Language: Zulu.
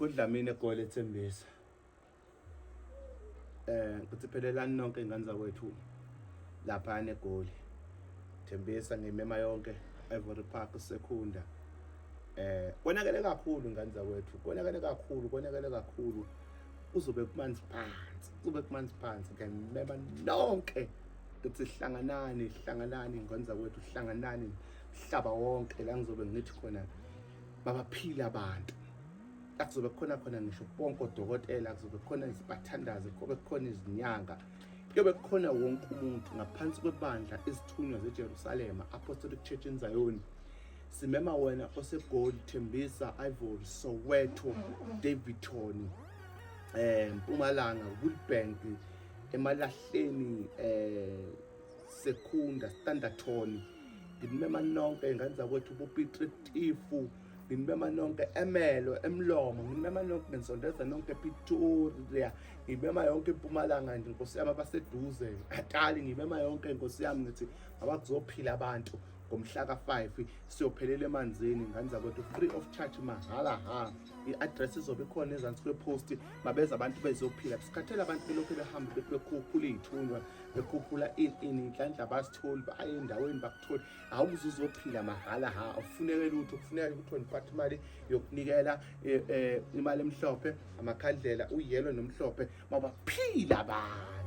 Mkhulu Dlamini eGoli eThembisa. Kuthi phelelani nonke ingane zakwethu lapha eGoli. Thembisa ngimema yonke Ivory Park Secunda. Konakele kakhulu ingane zakwethu, konakele kakhulu, konakele kakhulu. Kuzobe kumanzi phansi, kuzobe kumanzi phansi. Ngiyamema nonke kuthi hlanganani, hlanganani ingane zakwethu, hlanganani mhlaba wonke la ngizobe ngithi khona babaphila abantu. La kuzobe kukhona khona ngisho bonke odokotela, kuzobe kukhona izibathandazi, kuzobe kukhona izinyanga, kuyobe kukhona wonke umuntu ngaphansi kwebandla izithunywa zeJerusalema Apostolic Church in Zion. Simema wena oseGoli, Thembisa, Ivory, Soweto, Daveyton, Mpumalanga, Woodbank, emalahleni, Secunda, Standerton. Nginimema nonke ingane zakwethu boPiet Retief, nginimema nonke eMelo, eMlomo, nginimema nonke nginisondeza nonke ePretoria, ngimema yonke impumalanga nje nkosi yami abaseduze, Natali, ngimema yonke nkosi yami ngithi abakuzophila abantu ngomhla ka-5 siyophelela emanzini ngane zakwethu, free of charge, mahhala ha. I-address izobe ikhona ezansi kwepost. Mabeza abantu bezophila, sikhathele abantu belokhu behamba bekhuphula iy'thunywa, bekhuphula ini ini, inhlanhla basitholi, baye endaweni bakutholi. Awuze uzophila mahhala ha, awufuneke lutho, kufuneka ukuthi wena uphathe imali yokunikela, imali emhlophe, amakhandlela uyelo nomhlophe, mabaphila abantu.